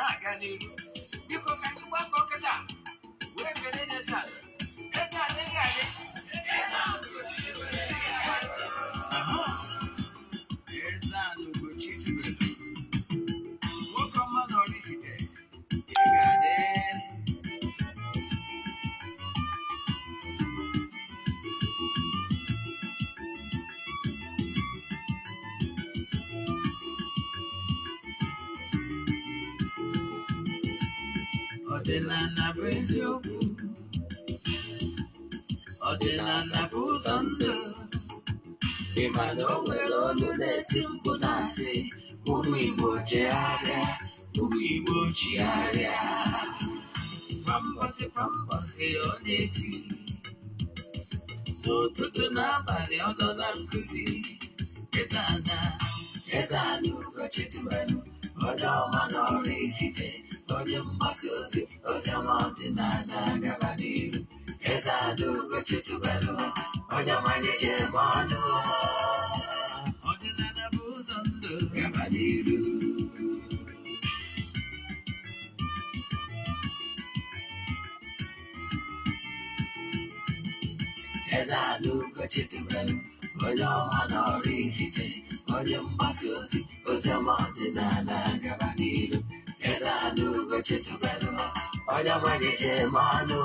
Na-aga n'iru, biko, ka anyị gbakọ kịta wee kelee n'eze ala. Eze ala ga-adị. Aha. Eze ala Ugochi tubelu, nwoke ọma na Oraifite, ị ga-adị. Ọdịnala bụ eziokwu, ọdịnala bụ ụzọ ndụ. Ị ma na o nwere olu na-eti mkpu na-asị, "Ụmụ Igbo, chegharịa, ụmụ Igbo, chigharịa." Kwa mbọsị kwa mbọsị ọ na-eti, n'ụtụtụ n'abalị ọ nọ na nkụzi. Eze ana, eze ana Ugochi tubelu, onye ọma na Oraifite, onye mgbasa ozi oziọma ọdịnala, gaba n'iru. Eze ana Ugochi tubelu, onye ọma ji eme ọnụ. Ọdịnala bụ ụzọ ndụ, gaba n'iru. Eze ana Ugochi tubelu, onye ọma na Oraifite, onye mgbasa ozi oziọma ọdịnala, gaba n'iru. Eze ana Ugochi tubelu, onye ọma ji eme ọnụ.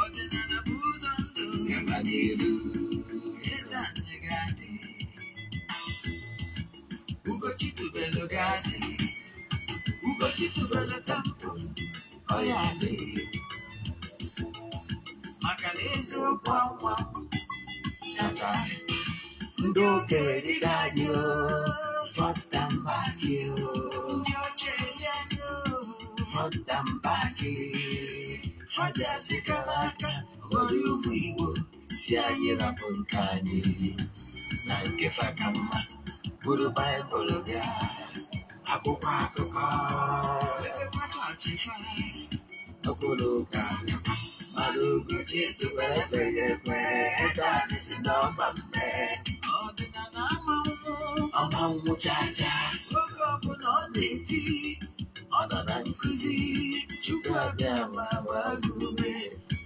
Ọdịnala bụ ụzọ ndụ, gaba n'iru. Eze ana ga-adị, Ugochi tubelu ga-adị, Ugochi tubelu temple ọ ya adị, maka na eziokwu anwa chacha. Ndị ụka erigo anyị o, front and back o. Ndị ọcha eri anyị o, front and back. Faja sikara aka ghọrọ ụmụ Igbo, si anyị rapụ nke anyị na nke fa ka mma, buru Baịbụl bịa, akwụkwọ akụkọ, mepekwa chọọchị fa okporo ụka. Mana Ugochi tubelu ekweghị ekwe. Eze anyị si n'ọma mme. Ọdịnala ama nwụ, ọma nwụ chacha. Oge ọbụla ọ na-eti, ọ nọ na nkụzi. Chukwu abịa ma gbaa gị ume.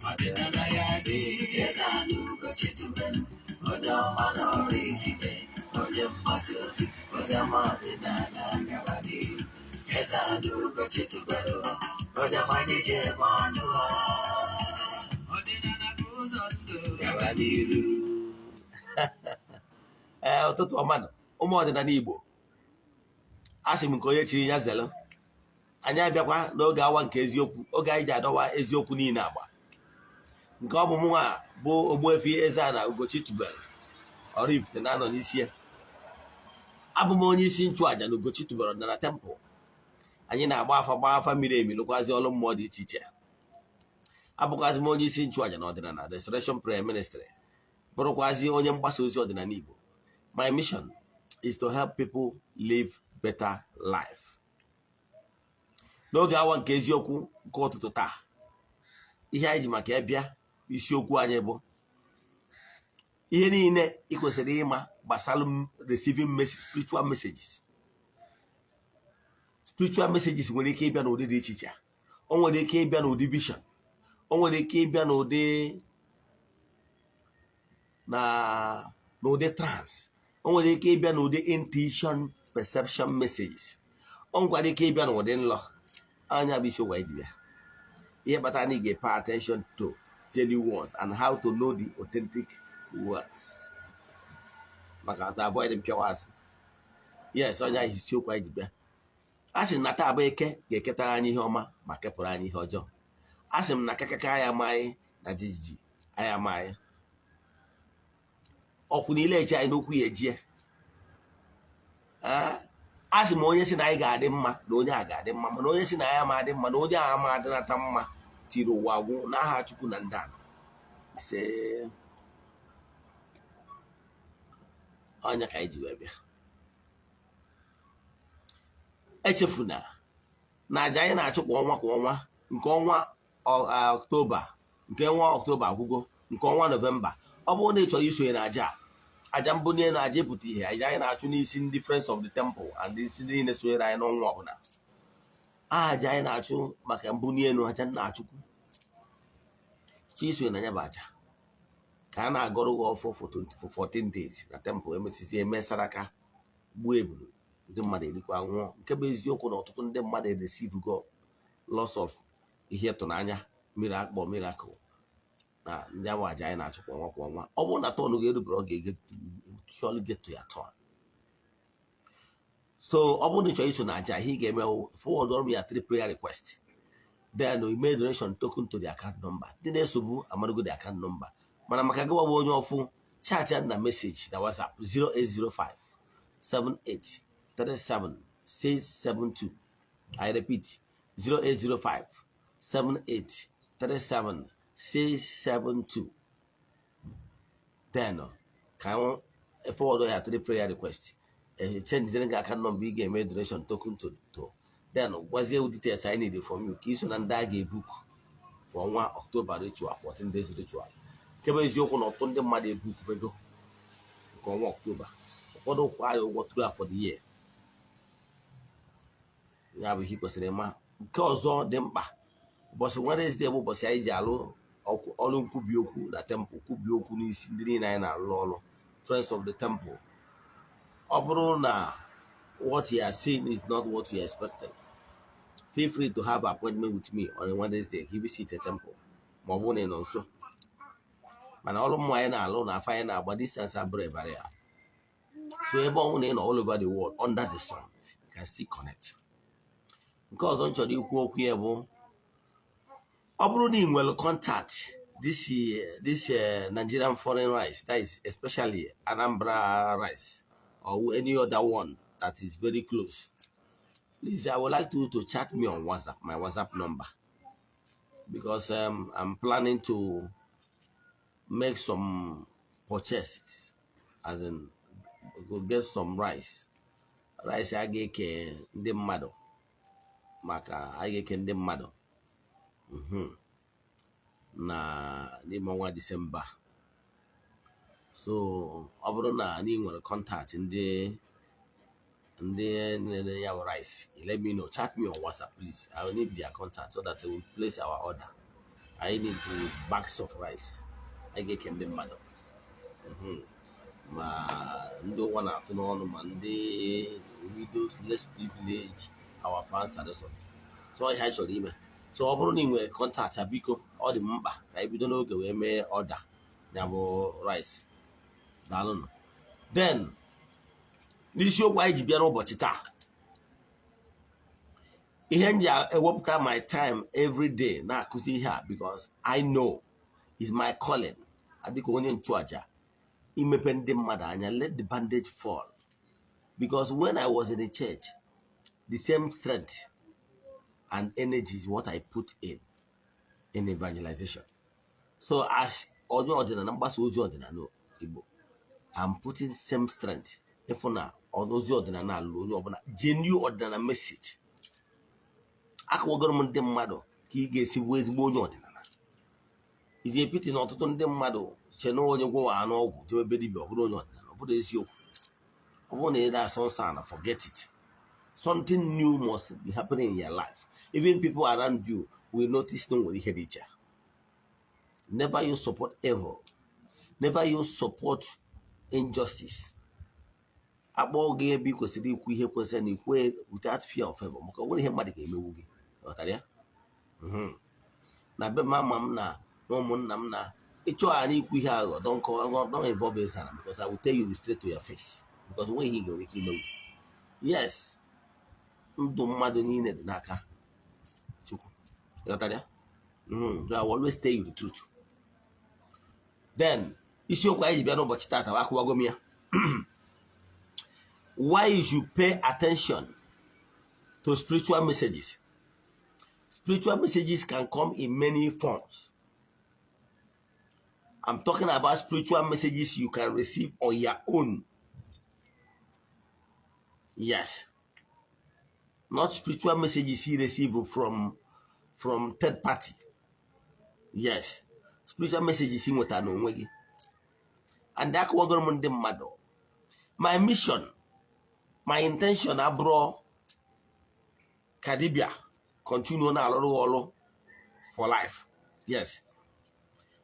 Ọdịnala ya dị. Eze anyị Ugochi tubelu, onye ọma na Oraifite, onye mgbasa ozi oziọma ọdịnala, gaba n'ihu. Eze anyị Ugochi tubelu, onye ọma anyị ji eme ọnụ. Ọdịnala bụ ụzọ ndụ, gaba n'iru. Ee, ụtụtụ ọma nọ, ụmụ ọdịnala Igbo. A sị m nke onye chiri ya zelu. Anyị abịakwa n'oge awa nke eziokwu, oge anyị ji adọwa eziokwu niile agba. Nke ọ bụ mụnwa bụ Ogbuefi Eze-Ana Ugochi tubelu Oraifite na-anọ n'isi ya. Abụ m onye isi nchụàjà na Ugochi tubelu ọdịnala temple. Anyị na-agba afa, gbaa afa miri emi, lụkwazi ọrụ mmụọ dị iche iche. Abụkwazi m onye isi nchụàjà na ọdịnala Restoration Prayer Ministry, bụrụkwazi onye mgbasa ozi ọdịnala Igbo. My mission is to help people live better life. N'oge awa nke eziokwu nke ụtụtụ taa, ihe anyị ji maka ya bịa, isiokwu anyị bụ ihe niile ị kwesịrị ịma gbasara receiving message, spiritual messages. Spiritual messages nwere ike ịbịa n'ụdị dị iche iche. O nwere ike ịbịa n'ụdị vision, o nwere ike ịbịa n'ụdị na n'ụdị trance, o nwere ike ịbịa n'ụdị intuition, perception messages, o nwekwara ike ịbịa n'ụdị nlọ anya. Bụ isiokwu anyị ji bịa. Ihe kpatara na ị ga-pay attention to genuine ones and how to know the authentic ones, maka to avoid mpịawa azụ. Yes, onye ahụ isiokwu anyị ji bịa. A sị na taa bụ Eke, ga-eketara anyị ihe ọma ma kepụrụ anyị ihe ọjọọ. A sị m na kakaka anyị amaghị na jijiji anyị amaghị ọkwụ niile eji anyị n'okwu ya ejie. A sị m, onye sị na anyị ga-adị mma na onye a ga-adị mma, mana onye sị na anyị ama adị mma na onye a ama adịnata mma, tiri ụwa agwụ n'aha Chukwu na ndị ala. Ise. Ọnya ka anyị ji wee bịa. Echefuna na aja anyị na-achụ kwa ọnwa kwa ọnwa, nke ọnwa Ọktoba, nke ọnwa Ọktoba agwụgo, nke ọnwa Nọvemba. Ọ bụrụ na ị chọrọ isonye na aja a, aja mbunye na aja ịpụta ihe, aja anyị na-achụ n'isi ndị Friends of the Temple and isi ndị niile sonyere anyị n'ọnwa ọbụla. Aja anyị na-achụ maka mbuli elu, aja nna achụkwu chi iso na ya bụ aja ka a na-agọrọ gị ọfọ for 20 for 14 days na temple. Emesizi eme saraka, gbuo ebulu, ndị mmadụ erikwa, nwụọ. Nke bụ eziokwu na ọtụtụ ndị mmadụ receive go lots of ihe ịtụnanya, mmiri akpọ miracle na ndị ahụ aja anyị na-achụ kwa ọnwa kwa ọnwa. Ọ bụrụ na turn ga-erubere, ọ ga-ege surely get to your turn. So ọ bụrụ na ị chọrọ iso na aja, ihe ị ga-eme wụ forward ọrụ ya three prayer request, then you make donation token to the account number. Ndị na-esobu amarago the account number, mana maka gị bụ onye ọfụ, chat ya na message na WhatsApp 0805 78 37 672. I repeat, 0805 78 37 672. Then ka anyị forward ya three prayer request, change gị account number ị ga-eme donation token to, then gwazie details I need from you ka iso na ndị a ga-ebook for ọnwa October ritual, 14 days ritual. Nke bụ eziokwu na ọtụtụ ndị mmadụ ebookbego nke ọnwa October. Ụfọdụ kwara ụgwọ throughout for the year. Ya bụ ihe ị kwesịrị ịma. Nke ọzọ dị mkpa, ụbọchị Wednesday bụ ụbọchị anyị ji alụ ọrụ nkwubi okwu na temple, kwubi okwu n'isi ndị niile anyị na-alụ ọrụ, Friends of the Temple. Ọ bụrụ na what you are seeing is not what you expected, feel free to have appointment with me on a Wednesday ka visit the temple, ma ọ bụrụ na ị nọ nso. Mana ọrụ mmụọ anyị na-alụ na afọ anyị na-agba, distance abụrụ barrier. So ebe ọ bụla ị nọ all over the world, under the sun, you can still connect. Nke ọzọ m chọrọ ikwu okwu ya bụ, ọ bụrụ na ị nwere contact this Nigerian foreign rice, that is especially Anambra rice or any other one that is very close, please, I would like you to chat me on WhatsApp, my WhatsApp number, because I'm planning to make some purchases, as in go get some rice, rice a ga-eke ndị mmadụ, maka a ga-eke ndị mmadụ na n'ime ọnwa Disemba. So ọ bụrụ na anyị nwere contact ndị na-ere ya bụ rice, let me know. Chat me on WhatsApp, please. I will need their contact so that we will place our order. I need the bags of rice anyị ga-eke ndị mmadụ, ma ndị ụwa na-atụ n'ọnụ, ma ndị widows, less privilege, our fans and so. So ihe anyị chọrọ ime. So ọ bụrụ na ị nwere contact ya, biko, ọ dị m mkpa ka anyị bido n'oge wee mee order ya bụ rice. Daalụnụ. Then n'isiokwu anyị ji bịa n'ụbọchị taa, ihe m ji ewepụta my time every day na-akụzi ihe a, because I know is my calling adịka onye nchụaja imepe ndị mmadụ anya, let the bandage fall, because when I was in the church, the same strength and energy is what I put in evangelization. So as onye ọdịnala, mgbasa ozi ọdịnala Igbo, I'm putting same strength ịfụ na ozi ọdịnala alụrụ onye ọbụla, genuine ọdịnala message. Akọwagoro m ndị mmadụ ka ị ga-esi bụ ezigbo onye ọdịnala. Iji epiti na ọtụtụ ndị mmadụ che na onye gwọwa anụ ọgwụ jebe ebe dibịa, ọ bụrụ onye ọdịnala. Ọ bụrụ eziokwu, ọ bụrụ na ị na-asọ nsọ ana, forget it. Something new must be happening in your life. Even people around you will notice na o nwere ihe dị iche. Never you support evil, never you support injustice. Akpọ gị ebe ị kwesịrị ikwu ihe kwesịrị na ikwu without fear of favor, maka o nwere ihe mmadụ ga-emewu gị. Ghọtara ya? Na be mama m na ụmụnna m na ịchọ ghara ikwu ihe aghụghọ, don't call, don't involve Ezara, because I will tell you the straight to your face, because onweghị ihe ị ga-enwe ike imewu. Yes, ndụ mmadụ niile dị n'aka Chukwu. Ghọtara ya? So I will always tell you the truth. Then isiokwu anyị ji bịa n'ụbọchị taata, akụwago m ya, why you should pay attention to spiritual messages. Spiritual messages can come in many forms. I'm talking about spiritual messages you can receive on your own. Yes, not spiritual messages you receive from third party. Yes, spiritual messages ị nweta n'onwe gị. And akọwagoro m ndị mmadụ, my mission, my intention abụrụ ka dibịa Continue na-alụrụ gị ọrụ for life. Yes,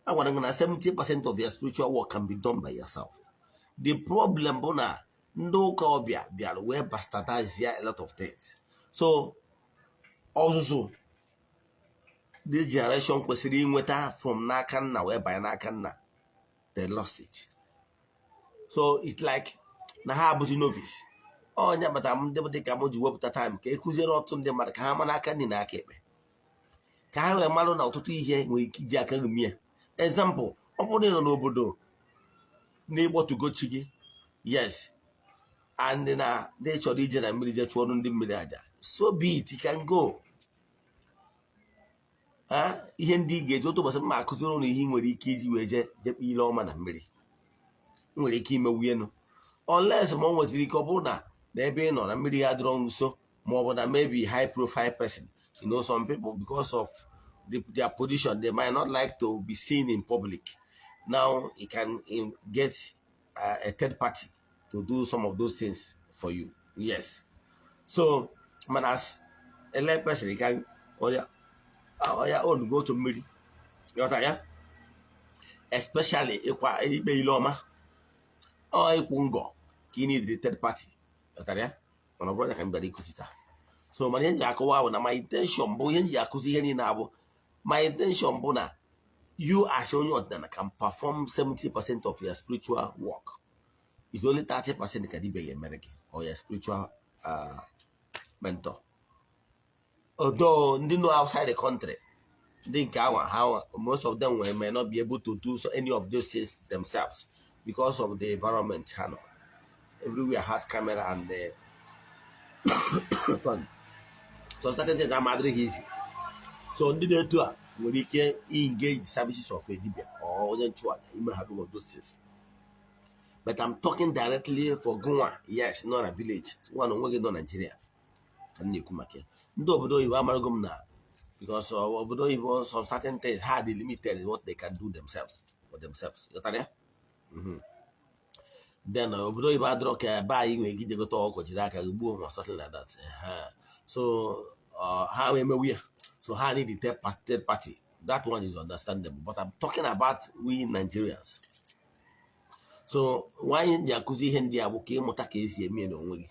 a gwara gị na 70% of your spiritual work can be done by yourself. The problem bụ na ndị ụka ọbịa bịara wee bastardize ya a lot of things. So ọzụzụ this generation kwesịrị inweta from n'aka nna wee banye n'aka nna, they lost it. So it's like na ha abụzi novice. Onye kpatara m ndị dị ka m ji wepụta time ka e kụziere ọtụtụ ndị mmadụ ka ha mara aka nri na aka ekpe, ka ha wee marụ na ọtụtụ ihe nwere ike iji aka gị mie. Example, ọ bụrụ na ị nọ n'obodo na-ịkpọtugo chi gị, yes, and na ndị chọrọ ije na mmiri je chụọrọ ndị mmiri aja, so be it, you can go. Ihe ndị ị ga-eji otu ụbọchị mma akụziri ụnụ ihe ị nwere ike iji wee jee jekpe ile ọma na mmiri, ị nwere ike ime wuenu, unless ma ọ nwetara ike ọ bụrụ na na ebe ị nọ na mmiri ya dịrọ nso, ma ọ bụ na maybe high profile person. Some people, because of their position, they might not like to be seen in public. Now you can get a third party to do some of those things for you. Yes, so man, as a lay person, you can on your own go to mmiri. Ghọta ya? Especially ịkwa ikpe ile ọma, ọ ịkwụ ngọ ka ị need the third party. Ghọtara ya? Mana ọ bụrụ ya ka m bịara ịkụzi taa. So mana ihe m ji akọwa bụ na my intention bụ, ihe m ji akụzi ihe niile abụ, my intention bụ na you as onye ọdịnala can perform 70% of your spiritual work. It's only 30% ka dibịa ga-emere gị or your spiritual mentor. Although ndị nọ outside the country, ndị nke anwa ha, most of them may not be able to do so any of those things themselves because of the environment ha nọ. Everywhere has camera and so certain things ama adịrịghị easy. So ndị na-etu a nwere ike engage the services of a dibia or onye nchụaja ime ha of those things. But I'm talking directly for gụnwa, yes, nọ na village, nwa na onwe gị nọ Nigeria ka m na-ekwu maka ya. Ndị obodo oyibo amarago m na because obodo oyibo, some certain things ha dị limited in what they can do themselves for themselves. Ghọtara ya? Then obodo oyibo adịrọ ka ebe anyị nwere ike ije gote ọkụkọ jiri aka gị gbuo ma something like that. So ha emewu ya, so ha need the third party. That one is understandable, but I'm talking about we Nigerians. So nwaanyị ji akụzi ihe ndị a bụ ka ịmụta ka esi eme ya n'onwe gị.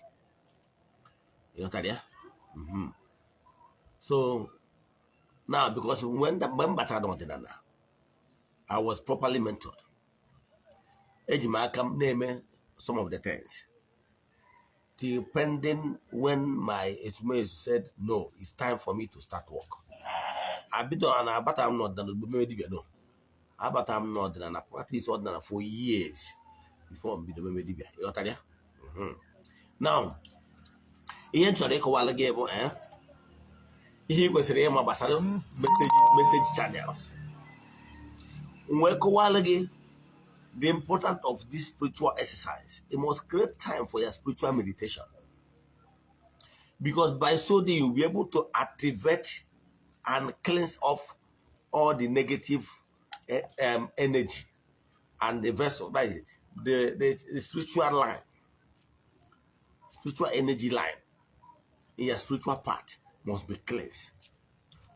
Ịghọtara ya? So now, because when mgbe m batara n'ọdịnala, I was properly mentored. Eji m aka m na-eme some of the things till pending when my ezumezu said no, it's time for me to start work. Abido na abata m n'ọdịnala ozugbo mewe dibịa? No, abata m n'ọdịnala, practice ọdịnala for years before m bido mewe dibịa. Ịghọtara ya? Now, ihe m chọrọ ịkọwara gị bụ ihe ị kwesịrị ịma gbasara message channels. M wee kọwara gị the importance of this spiritual exercise. You must create time for your spiritual meditation, because by so doing you'll be able to activate and cleanse off all the negative energy and the vessel, that is the spiritual line, spiritual energy line in your spiritual part must be cleansed.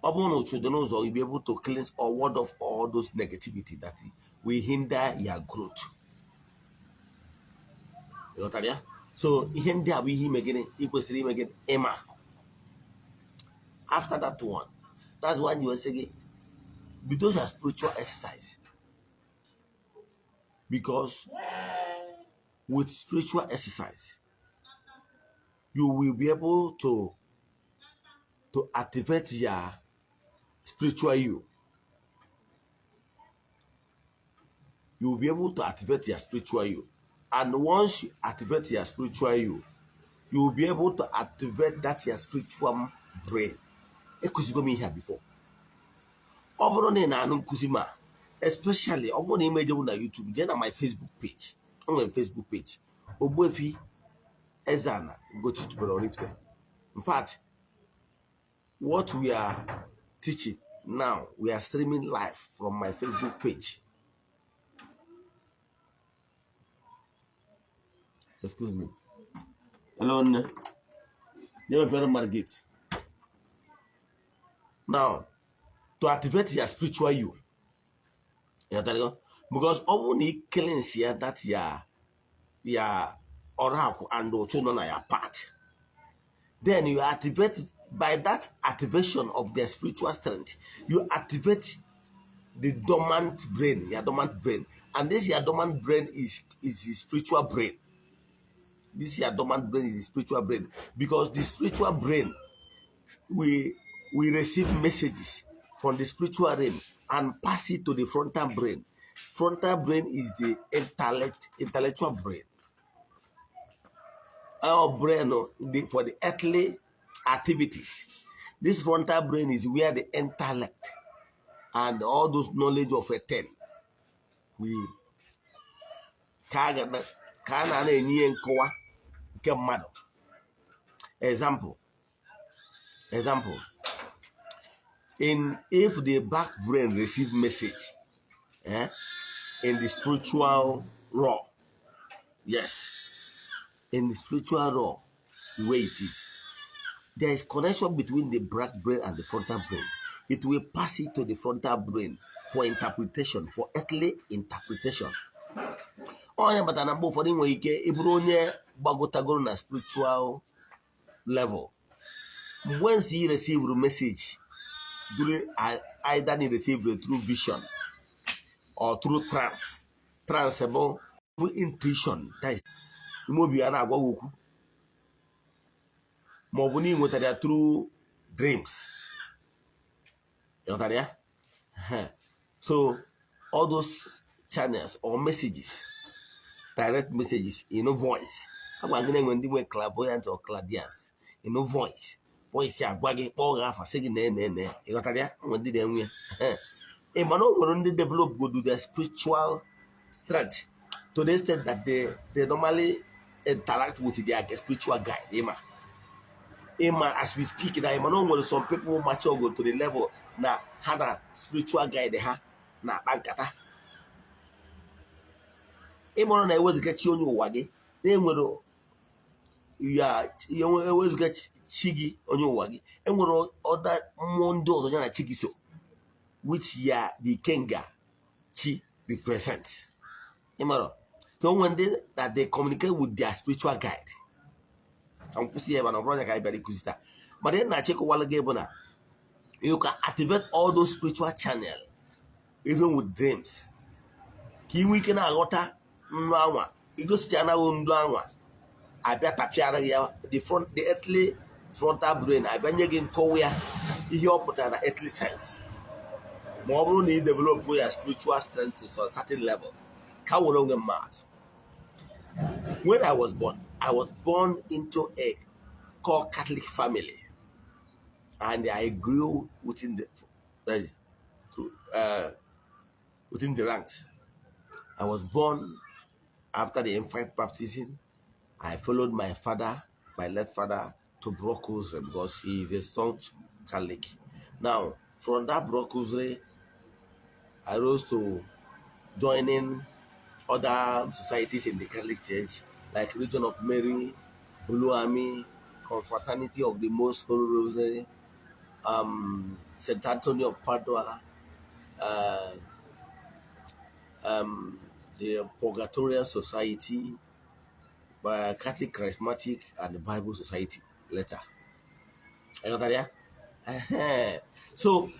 Ọ bụrụ na uchu dị n'ụzọ, you'll be able to cleanse or ward off all those negativity that will hinder your growth. Ịghọtara ya? So ihe ndị a bụ ihe ime gịnị ị kwesịrị ime gịnị ịma. After that one, that's why you say gị bido your spiritual exercise, because with spiritual exercise you will be able to activate your spiritual you. You will be able to activate your spiritual you. And once you activate your spiritual you, you will be able to activate that your spiritual brain. Ekụzigo m ihe a before. Ọ bụrụ na ị na-anụ nkụzi ma especially ọ bụrụ na ị mejewu na YouTube, jee na my Facebook page. O nwere Facebook page, Ogbuefi Eze-Ana Ugochi tubelu Oraifite. In fact, what we are teaching now, we are streaming live from my Facebook page. Excuse me. Hello, nne. Nye mepere mmadụ gate. Now, to activate your spiritual you. Ịghọtara? Because ọ bụrụ na ị cleanse ya, that ya ọrụ akwụ and ụchụ nọ na ya part, then you activate. By that activation of their spiritual strength, you activate the dormant brain, your dormant brain. And this your dormant brain is the spiritual brain. This your dormant brain is the spiritual brain, because the spiritual brain, we receive messages from the spiritual realm and pass it to the frontal brain. Frontal brain is the intellectual brain, our brain for the earthly activities. This frontal brain is where the intellect and all those knowledge of a thing we ka a na-enye ihe nkọwa nke mmadụ. Example, in if the back brain receive message in the spiritual realm, yes, in the spiritual realm, the way it is, there is connection between the back brain and the frontal brain. It will pass it to the frontal brain for interpretation, for earthly interpretation. Onye batara na mgbe ụfọdụ nwere ike ịbụrụ onye gbagotagoro na spiritual level, once he receive message during, either he receive it through vision or through trance. Trance bụ intuition, that is, ime obi ya na-agwa gị okwu, ma ọ bụ na ị nwetara ya through dreams. Ịghọtara ya? So all those channels or messages, direct messages in no voice, agwa gị na-enwe ndị nwe clairvoyant or clairvoyance in no voice, voice ya agwa gị, kpọọ gị afa, sị gị na ene ene. Ịghọtara ya? Onwe ndị na-enwe ya. Ị mana o nwere ndị develop go do their spiritual strength to the extent that they normally interact with their spiritual guide. Ịma, as we speak na, ịma na o nwere some people mature go to the level na ha na spiritual guide ha na-akpa nkata. Ịmụrụ na eweziga chi onye ụwa gị, na-enwere ya eweziga chi gị onye ụwa gị, enwere ọda mmụọ ndị ọzọ ya na chi gị so, which ya the ikenga chi represents. Ịmara, so onwe ndị that they communicate with their spiritual guide. Ka m kwụsị ya ebe na ọ bụrụ ya ka anyị bịara ịkụzi taa, mana ị na-achịkọwala gị bụ na you can activate all those spiritual channel even with dreams, ka ị nwee ike na-aghọta nru anwa igosicha anaghị nru anwa abịa tapịara ya the earthly frontal brain, abịa nye gị nkọwa ya, ihe ọ pụtara na earthly sense, ma ọ bụrụ na ị develop ya spiritual strength to some certain level. Ka were onwe mmadụ, when I was born, I was born into a core Catholic family, and I grew within the ranks. I was born after the infant baptism. I followed my father, my late father, to Brocosry because he is a staunch Catholic. Now, from that Brocosry, I rose to joining other societies in the Catholic Church, like Legion of Mary, Blue Army, Confraternity of the Most Holy Rosary, St. Anthony of Padua, the Purgatorial Society, by Catholic Charismatic, and the Bible Society later. You know that, yeah? So,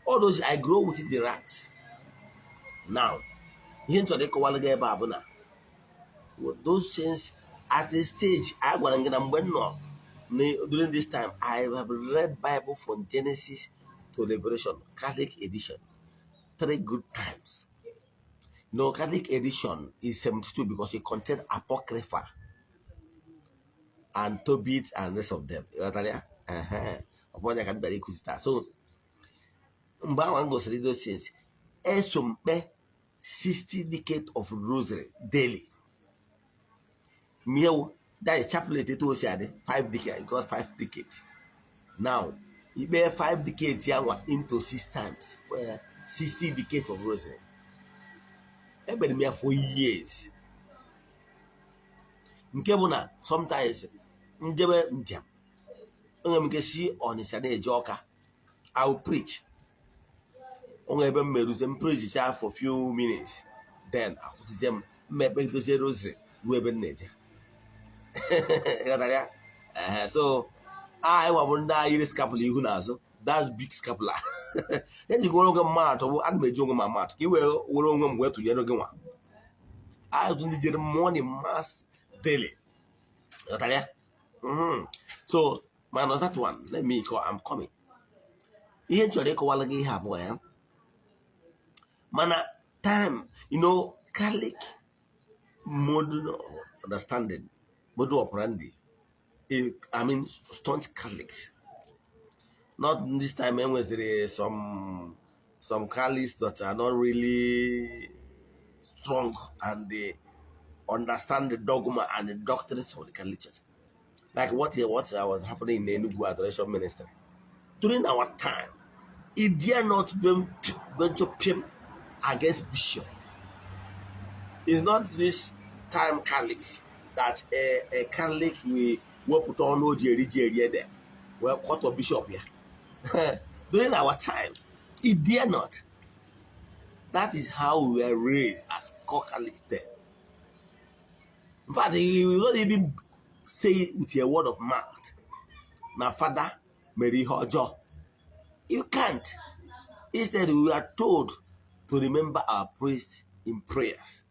all those, I grow within the ranks. Now, ihe m chọrọ ịkọwara gị ebe a bụ na with those things at the stage a gwara m gị na mgbe m nọ during this time, I have read Bible from Genesis to Revelation, Catholic edition, three good times. No, Catholic edition is 72 because it contained Apocrypha and Tobit and rest of them. Ịghọtara ya? Ehe. Ọ bụ onye ka m bịara ịkụzi taa. So mgbe ahụ m gosiri those things, eso m kpe 60 decade of rosary daily. Miewo, that is chaplet etu o si adị, 5 decade, because 5 decades. Now, ikpe 5 decades ya nwa into 6 times, well, 60 decades of rosary. Ekpere m ya for years. Nke bụ na sometimes njebe njem, enwere m ike si Ọnịcha na-eje Ọka. I will preach. Onwe ebe m meruzie, m preach cha for few minutes, then akwụsịzie m, mmekpe dozie rosary ruo ebe m na-eje. Ịghọtara ya? Ehe, so anyị nwa bụ ndị agha yiri scapular ihu na azụ, that big scapular. Ejikwa onwe m maatụ bụ ana m eji onwe m amaatụ ka i wee were onwe m wee tụnyere gị nwa azụ ndị jere morning mass daily. Ịghọtara ya? So minus that one, let me call, I'm coming. Ihe m chọrọ ịkọwara gị ihe abụọ ya, mana time, Catholic model of understanding, model operandi, I mean staunch Catholics, not this time. Enweziri some Catholics that are not really strong and they understand the dogma and the doctrines of the Catholic Church, like what was happening in Enugu Adoration Ministry during our time. It dare not venture pim against bishop. It's not this time Catholics that a Catholic will wepụta ọnụ o ji eri ji eri ede wee kwatọ bishop ya. During our time, it dare not. That is how we were raised as core Catholics then. In fact, you will not even say it with your word of mouth na father mere ihe ọjọọ. You can't. Instead, we are told to remember our priest in prayers,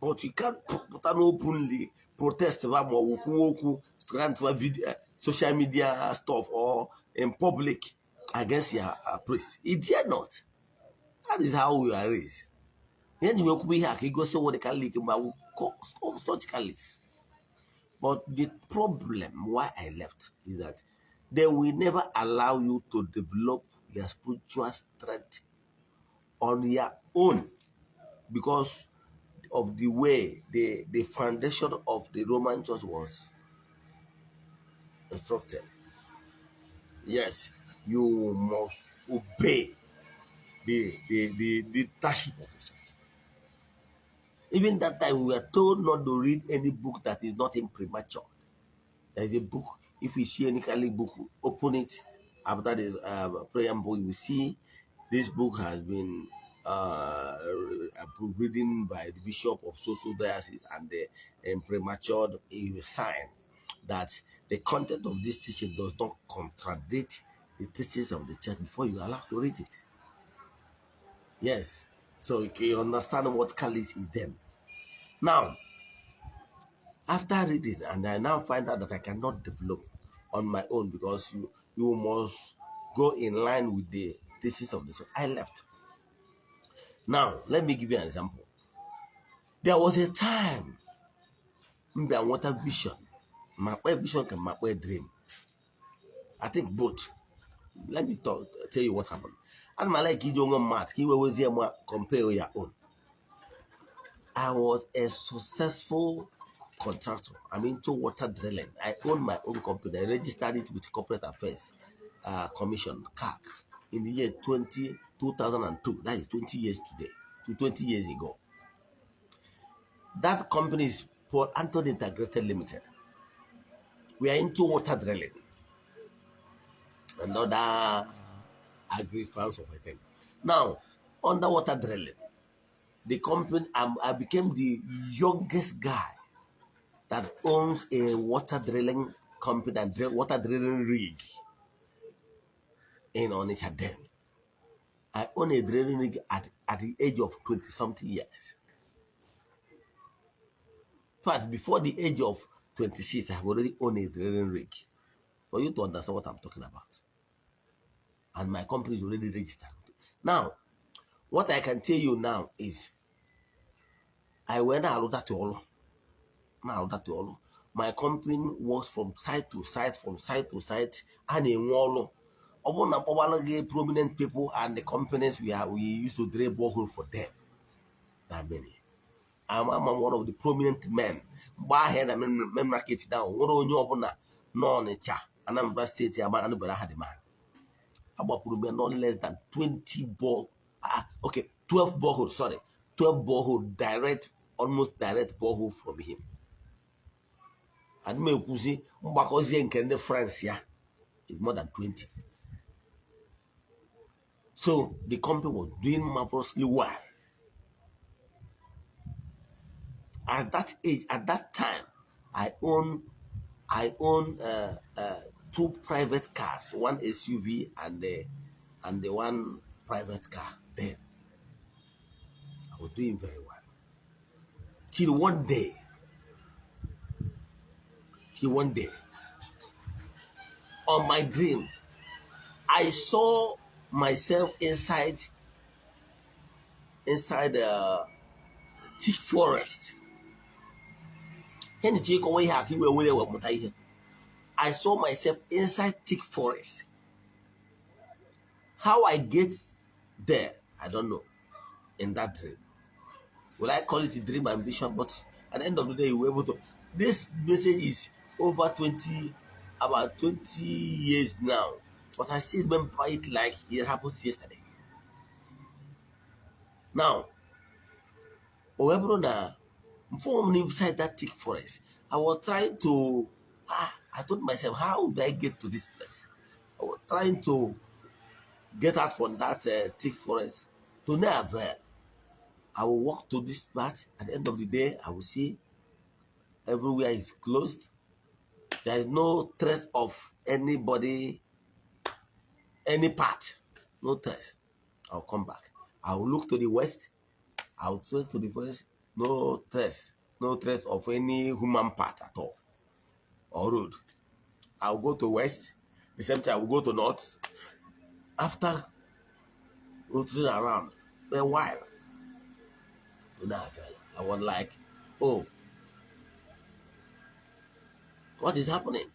but you can't pụta openly protest ma ọ bụ kwuo okwu grant video, social media stuff or in public against your priest. It dare not. That is how we are raised. Ihe ji wee kwuo ihe a ka igosi wụ the Catholic ma wụ staunch Catholics. But the problem why I left is that they will never allow you to develop your spiritual strength on your own because of the way the foundation of the Roman Church was instructed. Yes, you must obey the leadership of the church. Even that time, we were told not to read any book that is not imprimatur. There is a book, if you see any Catholic book, open it after the prayer book, you will see this book has been approved reading by the bishop of social diocese and the imprimatur. He sign that the content of this teaching does not contradict the teachings of the church before you are allowed to read it. Yes. So you can understand what Catholic is then. Now, after reading, and I now find out that I cannot develop on my own because you must go in line with the teachings of the church, I left. Now, let me give you an example. There was a time mgbe I nweta vision, ma kpee vision ka ma kpee dream. I think both. Let me tell you what happened. Ana m like iji onwe m maatụ ka i wee wezie ma compare your own. I was a successful contractor. I'm into water drilling. I own my own company. I registered it with Corporate Affairs Commission, CAC, in the year 2002. That is 20 years today, to 20 years ago. That company is Port Anthony Integrated Limited. We are into water drilling and other agri farms of a thing. Now, underwater drilling, the company, I became the youngest guy that owns a water drilling company and water drilling rig in Onitsha then. I own a drilling rig at the age of 20 something years. In fact, before the age of 26, I have already owned a drilling rig. For you to understand what I'm talking about. And my company is already registered. Now, what I can tell you now is I went out that all. Now that all. My company works from site to site, from site to site, and in ọlụ. Ọ bụrụ na mkpọbalụ gị prominent people and the companies we used to drill borehole for them. That many. I'm one of the prominent men. Mgbe ahịa na main market now, nwere onye ọbụla nọ Ọnịcha, Anambra State ama anụbara aha the man. Agbapụrụ m ya not less than 20 bore, okay, 12 borehole, sorry, 12 borehole, direct, almost direct borehole from him. Adị m ekwuzi mgbakọzie nke ndị France ya is more than 20. So the company was doing marvelously well. At that age, at that time, I own two private cars, one SUV and the one private car. Then I was doing very well. Till one day, till one day, on my dream, I saw myself inside a thick forest. Ihe nji ịkọwa ihe a ka iwe were wee mụta ihe. I saw myself inside thick forest. How I get there, I don't know. In that dream. Will I call it a dream and vision? But at the end of the day, you were able to. This message is over 20, about 20 years now. But I still remember it like it happened yesterday. Now, o wee bụrụ na mfụ m inside that thick forest, I was trying to, I told myself, "How do I get to this place?" I was trying to get out from that thick forest to no avail. I will walk to this part. At the end of the day, I will see everywhere is closed. There is no trace of anybody, any part. No trace. I'll come back. I will look to the west. I will look to the west. No trace. No trace of any human part at all or road. I'll go to west. The same thing, I will go to north. After rotating around for a while, to no avail. I was like, "Oh, what is happening?"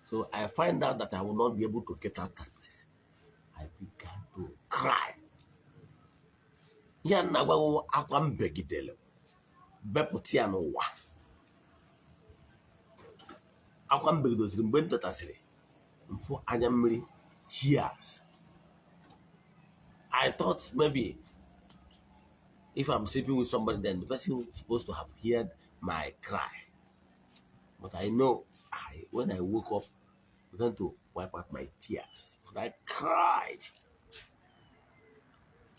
So I find out that I will not be able to get out that place. I began to cry. Ya na agwa akwa m begidere bepụta ya n'ụwa akwa m begidoziri mgbe m tetasịrị mfụ anya mmiri, tears. I thought maybe if I'm sleeping with somebody, then the person is supposed to have heard my cry. But I know when I woke up, began to wipe out my tears. But I cried.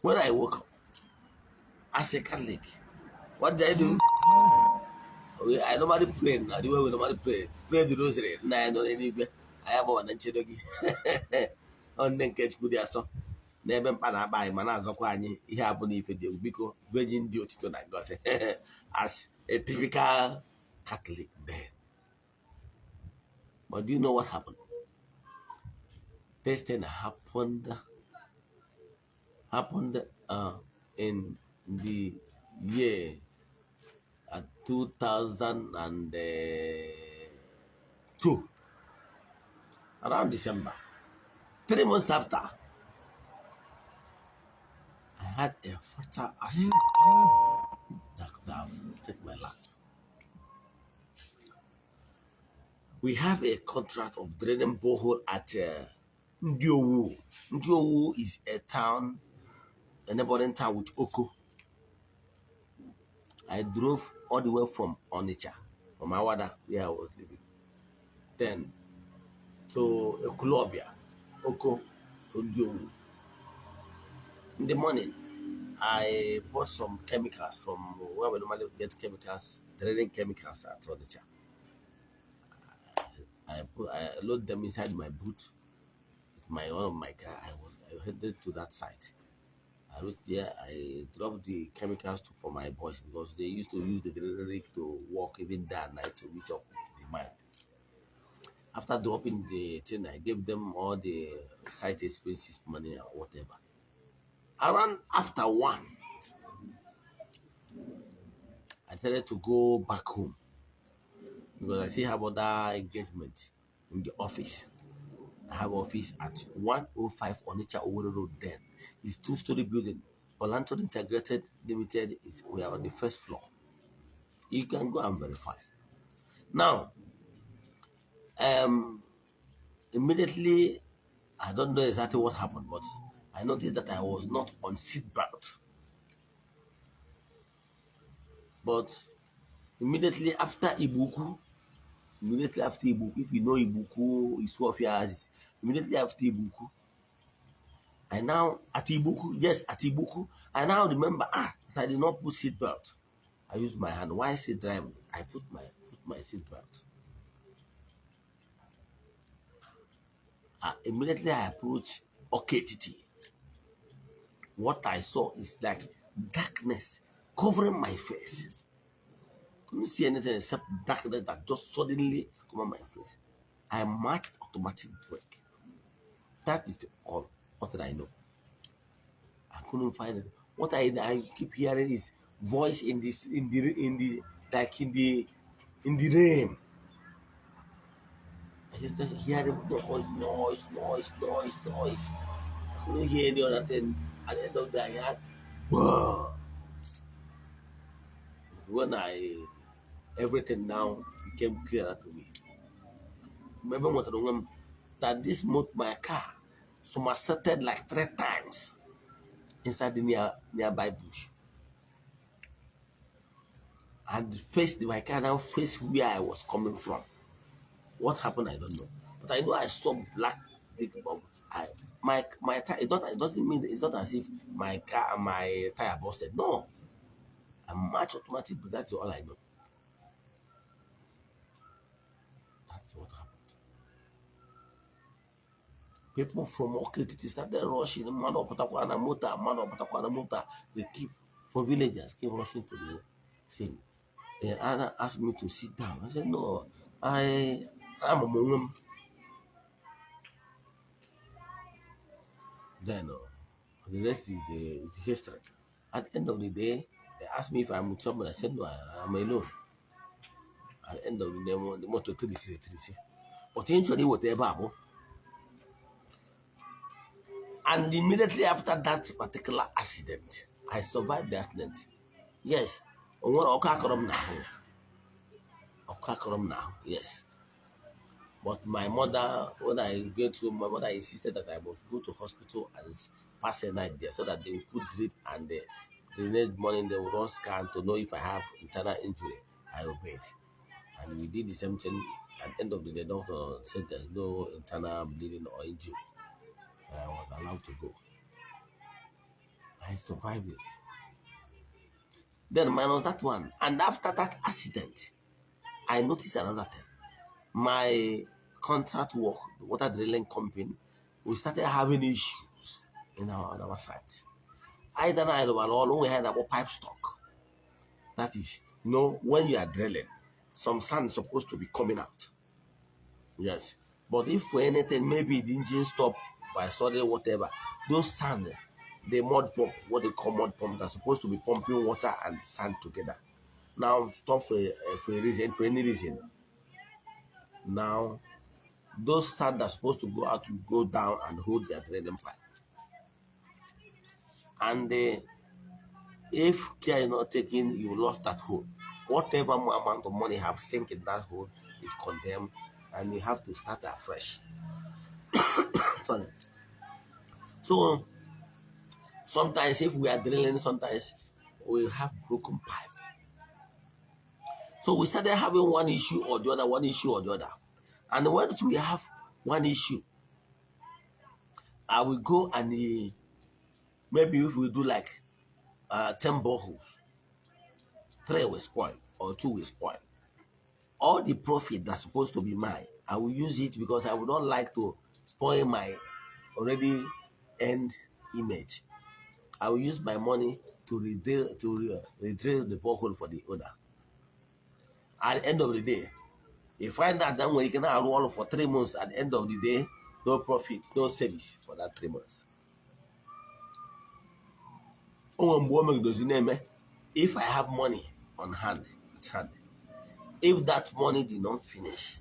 When I woke up, as a Catholic, what did I do? Okay, I normally pray now. The way we normally pray, pray the rosary. Nna anyị nọ n'eluigwe, anyị agbawa na nchedo gị. Ọ nne nke Chukwu dị asọ n'ebe mkpa na-akpa anyị ma na-azọkwa anyị ihe abụ na ife dị egwu biko Virgin dị otito na ngozi, as a typical Catholic then. But do you know what happened? This thing happened in the year 2002, around December. 3 months after, I had a fatal accident that could have taken my life. We have a contract of drilling borehole at Ndiowu. Ndiowu is a town, a neighboring town with Oko. I drove all the way from Onitsha, from Awada, where I was living, then to Ekwulobia, Oko, to Ndiowu. In the morning, I bought some chemicals from where we normally get chemicals, drilling chemicals at Onitsha. I load them inside my boot with my one of my car. I headed to that site. I reached there. I dropped the chemicals for my boys because they used to use the drilling rig to work even day and night to meet up with demand. After dropping the thing, I gave them all the site expenses money or whatever. Around after 1, I decided to go back home because I still have other engagement in the office. I have office at 105 Onitsha Owerri Road then. It's two-story building. Polanton Integrated Limited is, we are on the first floor. You can go and verify. Now, immediately, I don't know exactly what happened, but I noticed that I was not on seatbelt. But immediately after Ibuku, Immediately after Igbo-Ukwu, if you know Igbo-Ukwu, Isuofia axis, immediately after Igbo-Ukwu, I now at Igbo-Ukwu, yes, at Igbo-Ukwu, I now remember I did not put seat belt. I used my hand. Why sit driving? I put my seat belt. Immediately I approach Awka-Etiti. What I saw is like darkness covering my face. Couldn't see anything except darkness that just suddenly come on my face. I marked automatic brake. That is the all what I know. I couldn't find it. What I keep hearing is voice in this in the like in the rain. I just hearing noise, noise, noise, noise, noise. I couldn't hear any other thing. At the end of the day, I heard "Bah!" When I everything now became clearer to me. Remember what I that this month my car somersaulted like three times inside the nearby bush. And faced my car now faced where I was coming from. What happened, I don't know. But I know I saw black big bubble. I my tire, it doesn't mean it's not as if my car my tire busted. No. I'm much automatic, but that's all I know. That's what happened. People from Awka-Etiti started rushing. Mmadụ ọpụtakwa na moto a, mmadụ ọpụtakwa na moto a. They keep for villagers keep rushing to the scene. They asked me to sit down. I said, no, I am onwe m. Then the rest is history. At the end of the day, they asked me if I'm with somebody. I said, no, I'm alone. At the end of the day, the motor 3 3 3. But initially, whatever. And immediately after that particular accident, I survived the accident. Yes. Onwere ọkụ akọrọ m n'ahụ. Ọkụ akọrọ m n'ahụ. Yes. But my mother, when I get to my mother insisted that I must go to hospital and pass a night there so that they will put drip and the next morning they will run scan to know if I have internal injury. I obeyed. And we did the same thing. At the end of the day, doctor said there's no internal bleeding or injury. So I was allowed to go. I survived it. Then minus that one. And after that accident, I noticed another thing. My contract work, the water drilling company, we started having issues in our on our sites. Either I all we had about pipe stock. That is, when you are drilling, some sand is supposed to be coming out. Yes. But if for anything, maybe the engine stop by sudden whatever, those sand, the mud pump, what they call mud pump, that's supposed to be pumping water and sand together. Now stop for a reason, for any reason. Now those sand that's supposed to go out will go down and hold their drilling pipe. And if care is not taken, you lost that hole. Whatever amount of money have sink in that hole is condemned, and you have to start afresh. Sorry. So sometimes if we are drilling, sometimes we have broken pipe. So we started having one issue or the other, one issue or the other. And once we have one issue, I will go and maybe if we do like 10 boreholes, 3 will spoil or 2 will spoil. All the profit that's supposed to be mine, I will use it because I would not like to spoil my already earned image. I will use my money to redrill the borehole for the owner. At the end of the day, you find that then when you can roll for 3 months, at the end of the day, no profit, no service for that 3 months. If I have money on hand, at hand, if that money did not finish,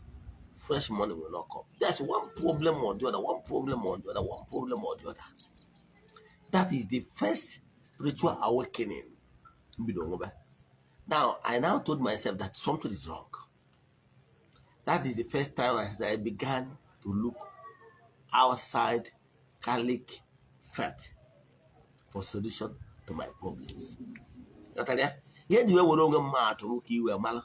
fresh money will not come. There's one problem or the other, one problem or the other, one problem or the other. That is the first spiritual awakening. Now, I now told myself that something is wrong. That is the first time I began to look outside Catholic faith for solution to my problems. Natalia, here the way we don't get mad to iwe mara.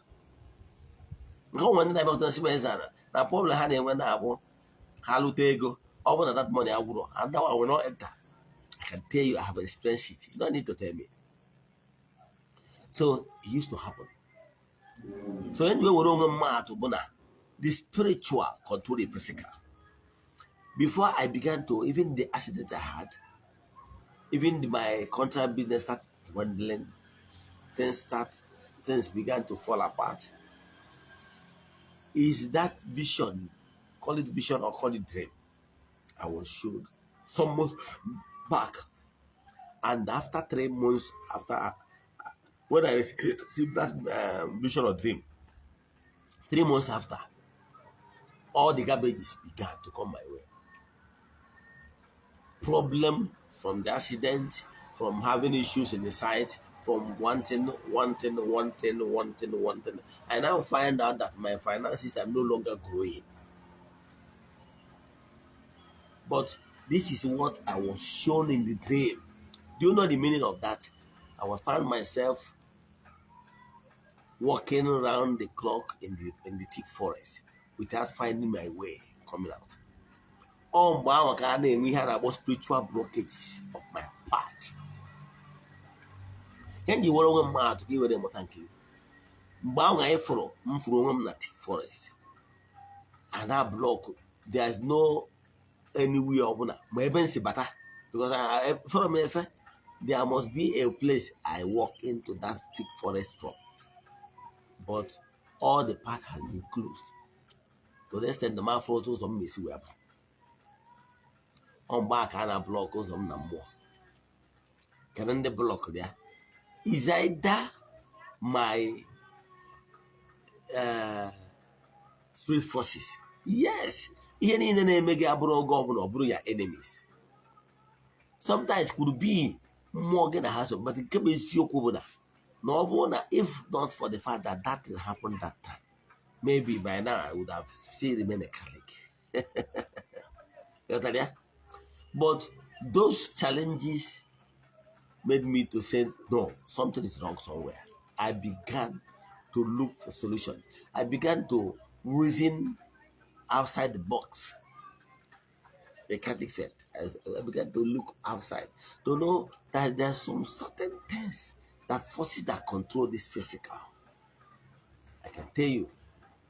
Nke onwe ndị na-abịakwute nsị eze ana na problem ha na-enwe na-abụ ha lụta ego, ọ bụrụ na that money agwụrọ, and that one will not enter. I can tell you, I have experienced it. You don't need to tell me. So it used to happen. So anyway, were onwe mmadụ bụ na the spiritual control the physical. Before I began to, even the accident I had, even my contract business started dwindling, things began to fall apart. Is that vision, call it vision or call it dream, I was showed some months back. And after 3 months, after when I received that vision or dream, 3 months after, all the garbages began to come my way. Problem from the accident, from having issues in the site, from wanting, wanting, wanting, wanting, wanting. I now find out that my finances are no longer growing. But this is what I was shown in the dream. Do you know the meaning of that? I was found myself walking around the clock in the thick forest without finding my way coming out. Ọ mgbe ahụ ka a na-enwe ihe a na-akpọ spiritual blockages of my part. Ihe m ji were onwe m atụ ka i were mụta nke gị. Mgbe ahụ anyị fụrụ m fụrụ onwe m na thick forest and that block, there is no anywhere ọbụla ma ebe m si bata, because fọrọ m efe. There must be a place I walk into that thick forest from, but all the path has been closed to the extent na m afụrụ otu ụzọ m na-esi wee pụ. Ọ mgbe a ka a na-block ụzọ m na mmụọ. Kedu ndị block ya? Is either my spirit forces. Yes, ihe niile na-eme gị abụrụ oge ọbụla ọ bụrụ ya enemies. Sometimes could be mmụọ gị na ha so, but nke bụ eziokwu bụ na ọ bụrụ na if not for the fact that that thing happened that time, maybe by now I would have still remained a Catholic. Ghọtara ya? But those challenges made me to say, "No, something is wrong somewhere." I began to look for solution. I began to reason outside the box, the Catholic faith. I began to look outside to know that there's some certain things that forces that control this physical. I can tell you,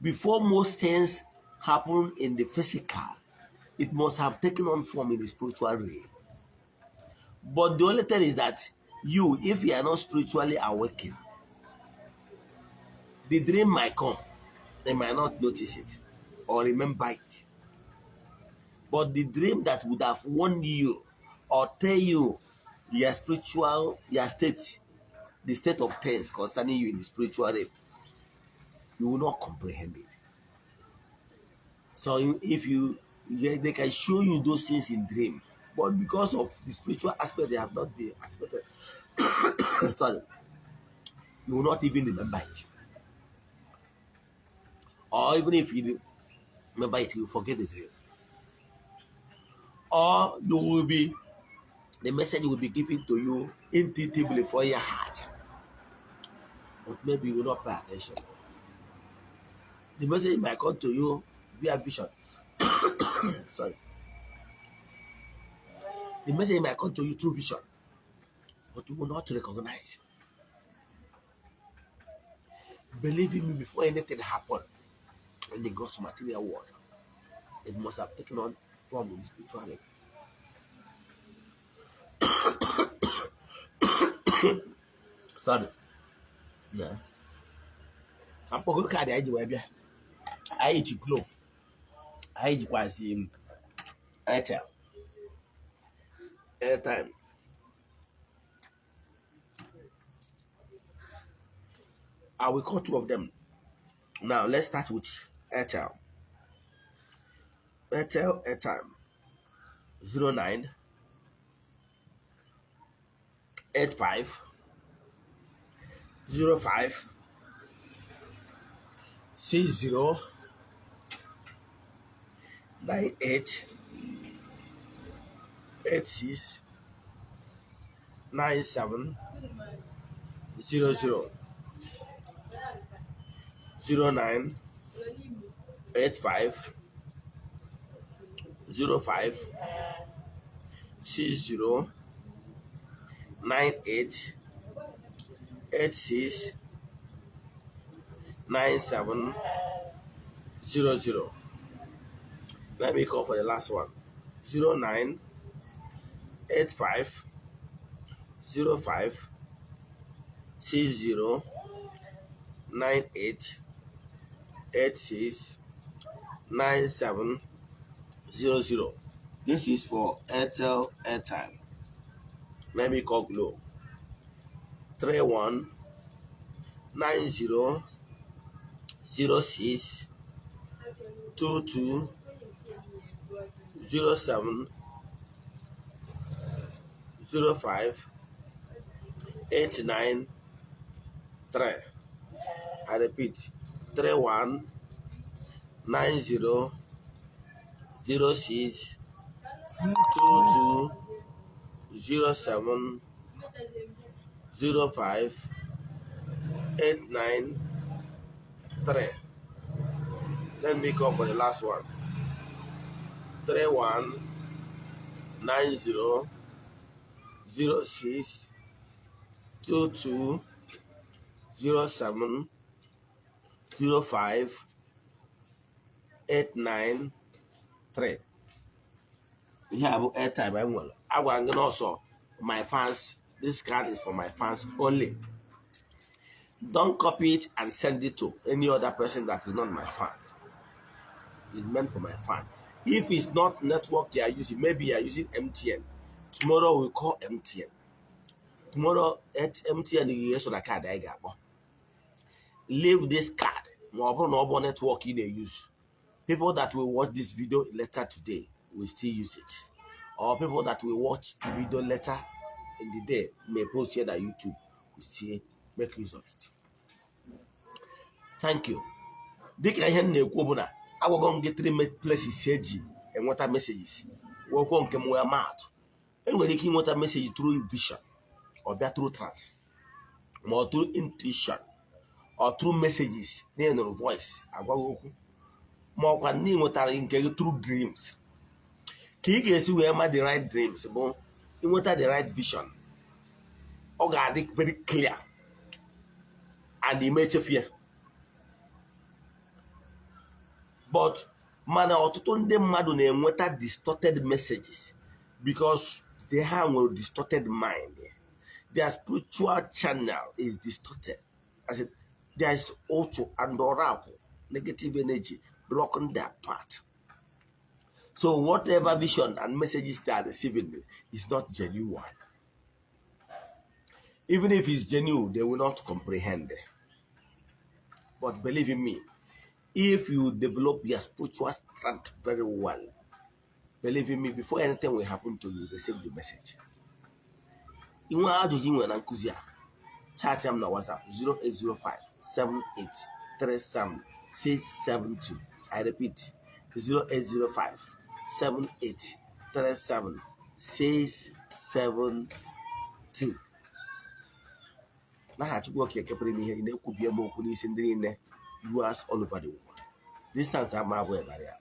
before most things happen in the physical, it must have taken on form in the spiritual realm. But the only thing is that you, if you are not spiritually awakened, the dream might come. They might not notice it or remember it. But the dream that would have warned you or tell you your spiritual, your state, the state of things concerning you in the spiritual realm, you will not comprehend it. So if you, yeah, they can show you those things in dream, but because of the spiritual aspect, they have not been activated. Sorry, you will not even remember it. Or even if you remember it, you will forget the dream. Or you will be the message will be given to you intuitively for your heart, but maybe you will not pay attention. The message might come to you via vision. Sorry. The message might come to you through vision, but you will not recognize. Believe in me, before anything happened in the gross material world, it must have taken on form in the spiritual realm. Sorry. Yeah. Ka mkpọgoro card anyị ji wee bịa. Anyị ji Glo, anyị jikwazi Airtel airtime. I will call two of them. Now let's start with Airtel. Airtel airtime 09 85 05 60 98 86 97 00 09. 85 05 60 98 86 97 00. Let me call for the last one. 09 85 05 60 98 86 97 00. This is for Airtel airtime. Let me call Glo. 31 90 06 22 07 05 89 3. I repeat, 31 90 06 22 07 05 89 3. Let me call for the last one. 31 90 06 22 07 05 89 3. Ihe a bụ airtime anyị nwere. Agwara m gị n'ọsọ, my fans, this card is for my fans only. Don't copy it and send it to any other person that is not my fan. It's meant for my fan. If it's not network they are using, maybe you are using MTN. Tomorrow we call MTN. Tomorrow at MTN ga-eso na card anyị ga-akpọ. Leave this card ma ọ bụrụ na ọ bụ network ị na-use. People that will watch this video later today will still use it, or people that will watch the video later in the day may post here on YouTube will still make use of it. Thank you. Dịka ihe m na-ekwu bụ na agwago m gị three places eji enweta messages. Wekwo nke m wee maatụ, enwere ike ịnweta message through vision, or bịa through trance, ma ọ through intuition, or through messages na ị nụrụ voice agwaghị okwu, ma ọkwa na ị nwetara nke gị through dreams. Ka ị ga-esi wee ma the right dreams bụ ịnweta the right vision. Ọ ga-adị very clear and ime echefu ya. But mana ọtụtụ ndị mmadụ na-enweta distorted messages because they have nwere distorted mind. Their spiritual channel is distorted. As in, there is also and oracle negative energy blocking their path. So whatever vision and messages they are receiving is not genuine. Even if it's genuine, they will not comprehend. But believe in me, if you develop your spiritual strength very well, believe in me, before anything will happen to you, receive the message. Inwe ajụjụ ị nwere na nkụzi a, chat m na WhatsApp 0805 7837 672. I repeat, 0805 7837 672. N'aha Chukwu Okike pụrụ ime ihe niile, ekwubie m okwu n'isi ndị niile viewers all over the world. Distance ama abụghị barrier.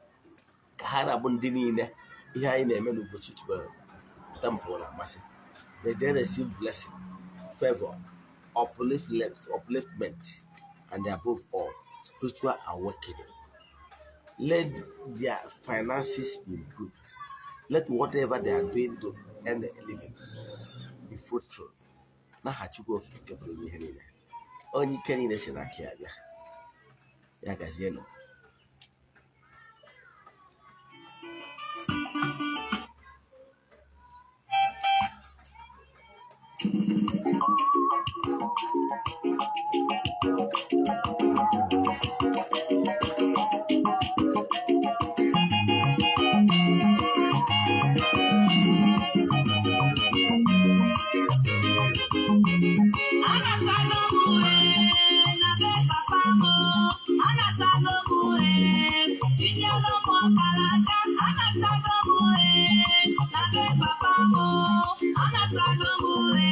Ka ha na-abụ ndị niile ihe anyị na-eme n'Ugochi Tubelu Temple na-amasị. May they receive blessing, favor, upliftment, and above all, spiritual awakening. Let their finances be improved. Let whatever they are doing to earn a living be fruitful. N'aha Chukwu Okike pụrụ ime ihe niile, onye ike niile si n'aka ya bịa, ya gazienụ. Anatago m uhe na be papa m, anatago m uhe, tinyelu m ọkara aka, anatago m uhe na be papa m, anatago m uhe,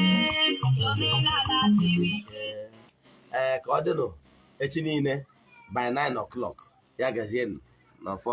chomelala siri ike. Ee, ka ọ dịnụ echi niile by 9 o'clock. Ya gazienụ n'ọfọ.